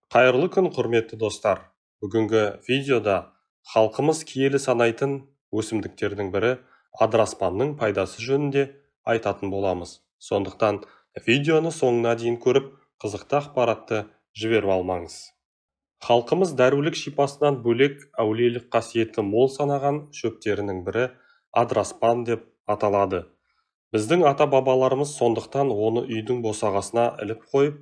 Қайырлы күн, құрметті достар! Бүгінгі видеода халқымыз киелі санайтын өсімдіктердің бірі адыраспанның пайдасы жөнінде айтатын боламыз. Сондықтан видеоны соңына дейін көріп, қызықты ақпаратты жіберіп алмаңыз. Халқымыз дәрулік шипасынан бөлек әулиелік қасиеті мол санаған шөптерінің бірі адыраспан деп аталады. Біздің ата-бабаларымыз сондықтан оны үйдің босағасына іліп қойып,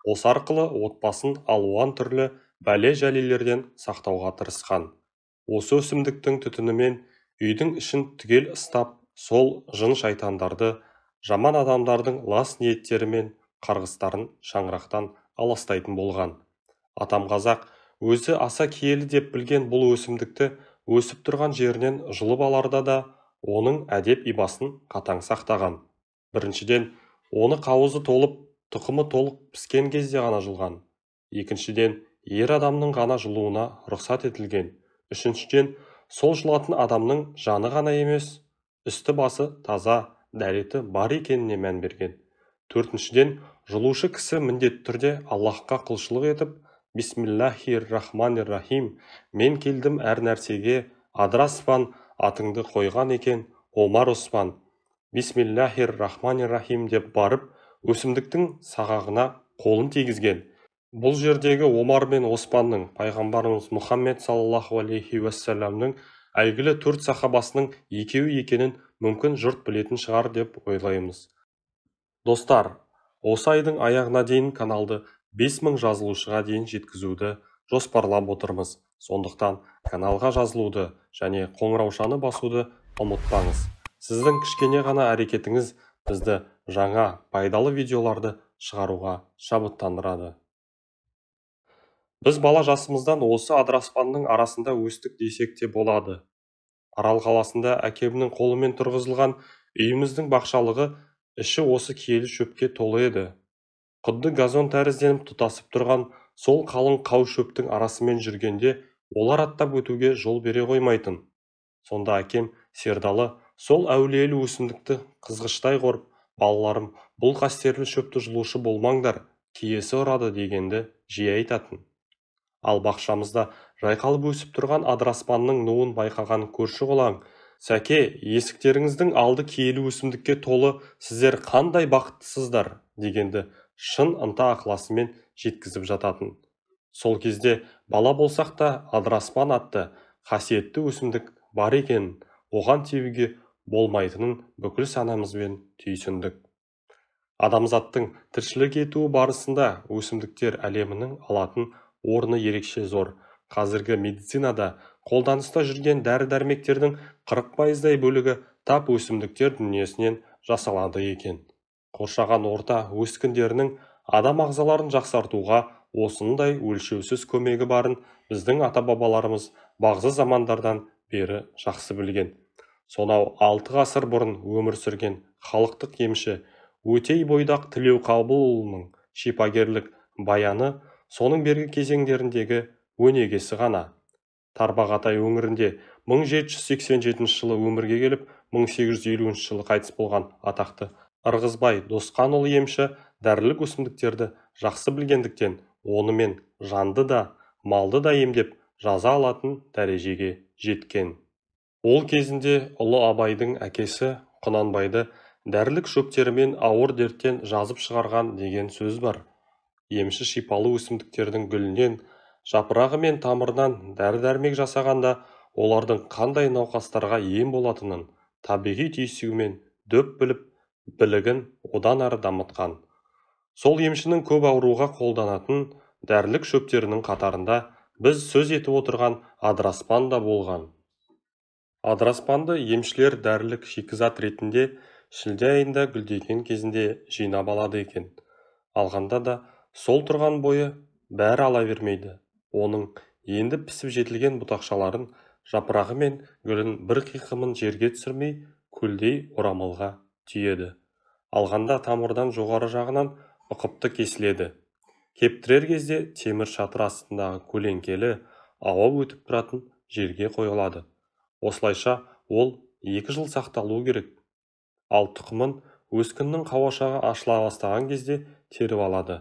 осы арқылы отбасын алуан түрлі бәле-жәлелерден сақтауға тырысқан. Осы өсімдіктің түтінімен үйдің ішін түгел ыстап, сол жын-шайтандарды, жаман адамдардың лас ниеттері мен қарғыстарын шаңырақтан аластайтын болған. Атам қазақ өзі аса киелі деп білген бұл өсімдікті өсіп тұрған жерінен жұлып аларда да оның әдеп ибасын қатаң сақтаған. Біріншіден, оны қауызы толып, тұқымы толық піскен кезде ғана жұлған. Екіншіден, ер адамның ғана жұлуына рұқсат етілген. Үшіншіден, сол жұлатын адамның жаны ғана емес, үсті басы таза, дәреті бар екеніне мән берген. Төртіншіден, жұлушы кісі міндетті түрде Аллаһқа құлшылық етіп, Бисмиллахир-рахманир-рахим, мен келдім әр нәрсеге, адыраспан атыңды қойған екен Омар Оспан, Бисмиллахир-рахманир-рахим деп барып, өсімдіктің сағағына қолын тигізген. Бұл жердегі Омар мен Оспанның, пайғамбарымыз Мұхаммед саллаллаху алейхи уассаламның әйгілі төрт сахабасының екеуі екенін мүмкін жұрт білетін шығар деп ойлаймыз. Достар, осы айдың аяғына дейін каналды 5000 жазылушыға дейін жеткізуді жоспарлап отырмыз. Сондықтан каналға жазылуды және қоңыраушаны басуды ұмытпаңыз. Сіздің кішкене ғана әрекетіңіз бізді жаңа пайдалы видеоларды шығаруға шабыттандырады. Біз бала жасымыздан осы адыраспанның арасында өстік десек те болады. Арал қаласында әкемнің қолымен тұрғызылған үйіміздің бақшалығы іші осы киелі шөпке толы еді. Құдды газон тәрізденіп тұтасып тұрған сол қалың қау шөптің арасымен жүргенде олар аттап өтуге жол бере қоймайтын. Сонда әкем Сердалы сол әулиелі өсімдікті қызғыштай қорып, балаларым, бұл қастерлі шөпті жұлушы болмаңдар, киесі ұрады дегенді жиі айтатын. Ал бақшамызда жайқалып өсіп тұрған адыраспанның нуын байқаған көрші қолаң, Сәке, есіктеріңіздің алды киелі өсімдікке толы, сіздер қандай бақыттысыздар дегенді шын ынта ықыласымен жеткізіп жататын. Сол кезде бала болсақ та адыраспан атты қасиетті өсімдік бар екенін, оған тебуге болмайтынын бүкіл санамызбен түйсіндік. Адамзаттың тіршілік етуі барысында өсімдіктер әлемінің алатын орны ерекше зор. Қазіргі медицинада қолданыста жүрген дәрі-дәрмектердің 40%-дай бөлігі тап өсімдіктер дүниесінен жасалады екен. Қоршаған орта өскіндерінің адам ағзаларын жақсартуға осындай өлшеусіз көмегі барын біздің ата-бабаларымыз бағзы замандардан бері жақсы білген. Сонау 6 ғасыр бұрын өмір сүрген халықтық емші Өтей Бойдақ Тілеуқабылұлының шипагерлік баяны соның бергі кезеңдеріндегі өнегесі ғана. Тарбағатай өңірінде 1787 жылы өмірге келіп, 1850 жылы қайтыс болған атақты Ырғызбай Досқанұлы емші дәрілік өсімдіктерді жақсы білгендіктен онымен жанды да, малды да емдеп жаза алатын дәрежеге жеткен. Ол кезінде ұлы Абайдың әкесі Құнанбайды дәрілік шөптерімен ауыр дерттен жазып шығарған деген сөз бар. Емші шипалы өсімдіктердің гүлінен, жапырағы мен тамырынан дәрі-дәрмек жасағанда олардың қандай науқастарға ем болатынын табиғи түйсігімен дөп біліп, білігін одан ары дамытқан. Сол емшінің көп ауруға қолданатын дәрілік шөптерінің қатарында біз сөз етіп отырған адыраспан да болған. Адыраспанды емшілер дәрілік шикізат ретінде шілде айында гүлдеген кезінде жинап алады екен. Алғанда да сол тұрған бойы бәрі ала бермейді. Оның енді пісіп жетілген бұтақшаларын, жапырағы мен гүлін бір қиқымын жерге түсірмей көлдей орамалға түйеді. Алғанда тамырдан жоғары жағынан ұқыпты кесіледі. Кептірер кезде темір шатыр астындағы көлеңкелі, ауа өтіп тұратын жерге қойылады. Осылайша ол 2 жыл сақталуы керек. Ал тұқымын өскіннің қауашағы ашыла бастаған кезде теріп алады.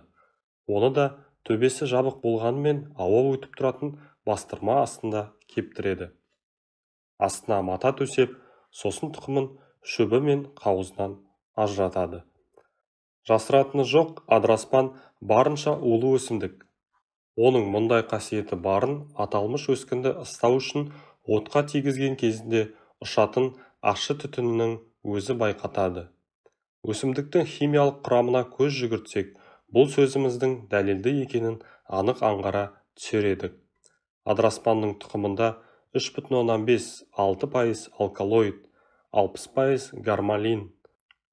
Оны да Төбесі жабық болғанымен ауа өтіп тұратын бастырма астында кептіреді. Астына мата төсеп, сосын тұқымын шөбі мен қауызынан ажыратады. Жасыратыны жоқ, адыраспан барынша улы өсімдік. Оның мұндай қасиеті барын аталмыш өскінді ыстау үшін отқа тигізген кезінде ұшатын ащы түтіннің өзі байқатады. Өсімдіктің химиялық құрамына көз жүгіртсек, бұл сөзіміздің дәлелді екенін анық аңғара түсер едік. Адыраспанның тұқымында 3,5-6% алкалоид, 60% гармалин,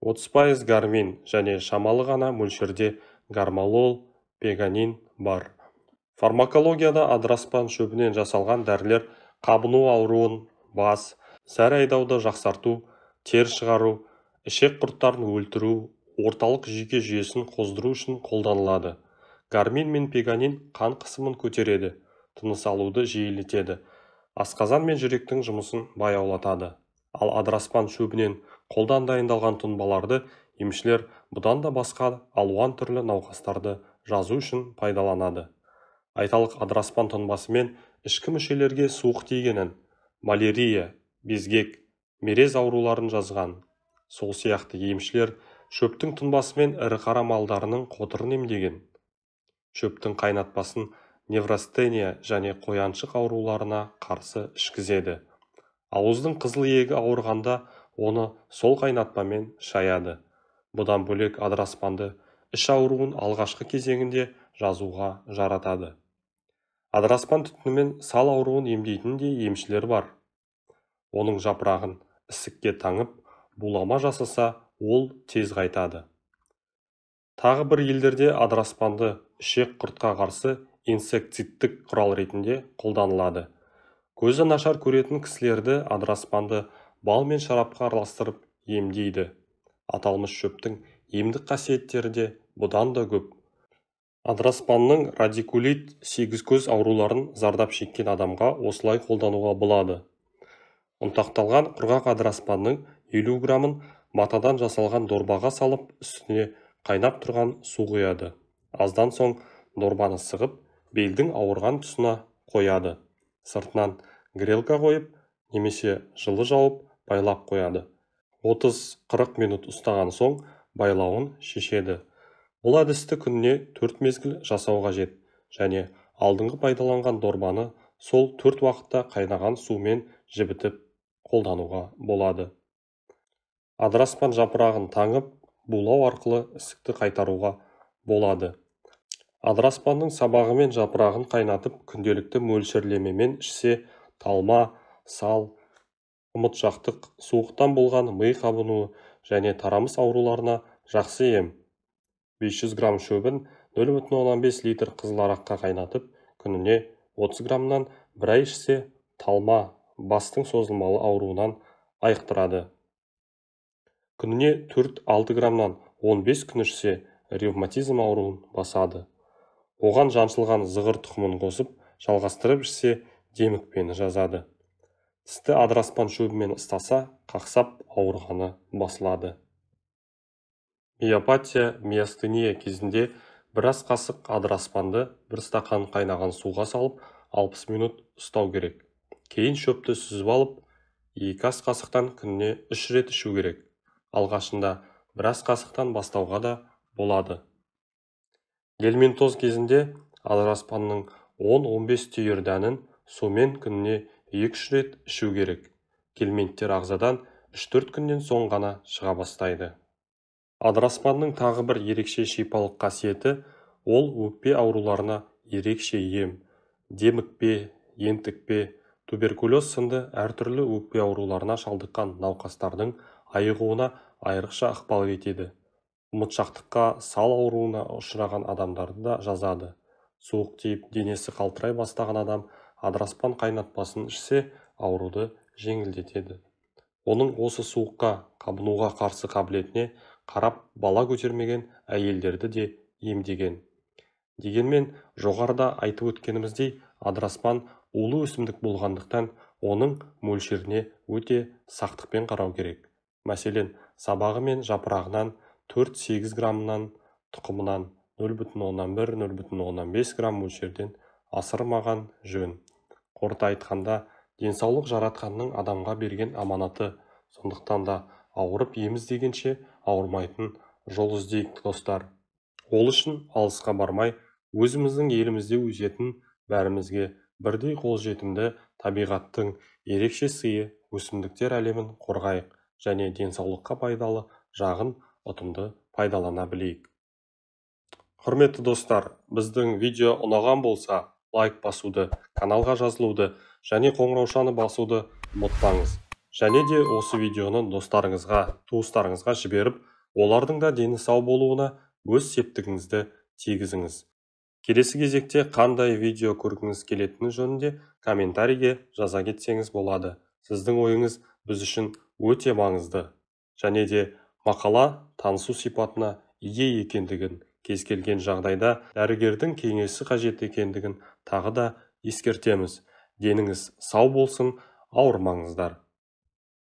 30% гармин және шамалы ғана мөлшерде гармалол, пеганин бар. Фармакологияда адыраспан шөбінен жасалған дәрілер қабыну ауруын, бас, зәр айдауды жақсарту, тер шығару, ішек құрттарын өлтіру, орталық жүйке жүйесін қоздыру үшін қолданылады. Гармин мен пеганин қан қысымын көтереді, тыныс алуды жиілетеді, асқазан мен жүректің жұмысын баяулатады. Ал адыраспан шөбінен қолдан дайындалған тұнбаларды емшілер бұдан да басқа алуан түрлі науқастарды жазу үшін пайдаланады. Айталық, адыраспан тұнбасымен ішкі мүшелерге суық тигенін, малярия, безгек, мерез ауруларын жазған. Сол сияқты емшілер шөптің тұнбасымен ірі қара малдарының қотырын емдеген. Шөптің қайнатпасын неврастения және қояншық ауруларына қарсы ішкізеді. Ауыздың қызыл иегі ауырғанда оны сол қайнатпамен шаяды. Бұдан бөлек адыраспанды іш ауруын алғашқы кезеңінде жазуға жаратады. Адыраспан түтінімен сал ауруын емдейтін де емшілер бар. Оның жапырағын ісікке таңып, булама жасаса, ол тез қайтады. Тағы бір елдерде адыраспанды ішек құртқа қарсы инсектициттік құрал ретінде қолданылады. Көзі нашар көретін кісілерді адыраспанды бал мен шарапқа араластырып емдейді. Аталмыш шөптің емдік қасиеттері де бұдан да көп. Адыраспанның радикулит, сегізкөз ауруларын зардап шеккен адамға осылай қолдануға болады. Ұнтақталған құрғақ адыраспанның 50 грамын матадан жасалған дорбаға салып, үстіне қайнап тұрған су құяды. Аздан соң дорбаны сығып, белдің ауырған тұсына қояды. Сыртынан грелка қойып, немесе жылы жауып, байлап қояды. 30-40 минут ұстаған соң байлауын шешеді. Бұл әдісті күніне 4 мезгіл жасау қажет және алдыңғы пайдаланған дорбаны сол 4 уақытта қайнаған сумен жібітіп қолдануға болады. Адыраспан жапырағын таңып, булау арқылы ісікті қайтаруға болады. Адыраспанның сабағы мен жапырағын қайнатып, күнделікті мөлшерлемемен ішсе, талма, сал, ұмытшақтық, суықтан болған ми қабынуы және тарамыс ауруларына жақсы ем. 500 грамм шөбін 0,5 литр қызыл араққа қайнатып, күніне 30 граммнан бір ай ішсе, талма, бастың созылмалы ауруынан айықтырады. Күніне 4-6 граммнан 15 күн ішсе, ревматизм ауруын басады. Оған жаншылған зығыр тұқымын қосып, жалғастырып ішсе, демікпені жазады. Тісті адыраспан шөбімен ыстаса, қақсап ауырғаны басылады. Миопатия, миастения кезінде бір ас қасық адыраспанды бір стақан қайнаған суға салып, 60 минут ұстау керек. Кейін шөпті сүзіп алып, 2 ас қасықтан күніне 3 рет ішу керек. Алғашында бір ас қасықтан бастауға да болады. Гельминтоз кезінде адыраспанның 10-15 түйір дәнін сумен күніне 2-3 рет ішу керек. Гельминттер ағзадан 3-4 күннен соң ғана шыға бастайды. Адыраспанның тағы бір ерекше шипалық қасиеті, ол өкпе ауруларына ерекше ем. Демікпе, ентікпе, туберкулез сынды әртүрлі өкпе ауруларына шалдыққан науқастардың айығуына айрықша ықпал етеді. Ұмытшақтыққа, сал ауруына ұшыраған адамдарды да жазады. Суық тиіп, денесі қалтырай бастаған адам адыраспан қайнатпасын ішсе, ауруды жеңілдетеді. Оның осы суыққа, қабынуға қарсы қабілетіне қарап бала көтермеген әйелдерді де емдеген. Дегенмен, жоғарыда айтып өткеніміздей, адыраспан улы өсімдік болғандықтан оның мөлшеріне өте сақтықпен қарау керек. Мәселен, сабағы мен жапырағынан 4-8 граммнан, тұқымынан 0,1-0,5 грамм мөлшерден асырмаған жөн. Қорыта айтқанда, денсаулық жаратқанның адамға берген аманаты. Сондықтан да ауырып ем іздегенше ауырмайтын жол іздейік, достар. Ол үшін алысқа бармай, өзіміздің елімізде өсетін бәрімізге бірдей қолжетімді табиғаттың ерекше сыйы өсімдіктер әлемін қорғайық және денсаулыққа пайдалы жағын ұтымды пайдалана білейік. Құрметті достар, біздің видео ұнаған болса, лайк басуды, каналға жазылуды және қоңыраушаны басуды ұмытпаңыз. Және де осы видеоны достарыңызға, туыстарыңызға жіберіп, олардың да дені сау болуына өз септігіңізді тигізіңіз. Келесі кезекте қандай видео көргіңіз келетіні жөнінде комментарийге жаза кетсеңіз болады. Сіздің ойыңыз біз үшін өте маңызды. Және де мақала танысу сипатына ие екендігін, кез келген жағдайда дәрігердің кеңесі қажет екендігін тағы да ескертеміз. Деніңіз сау болсын, ауырмаңыздар.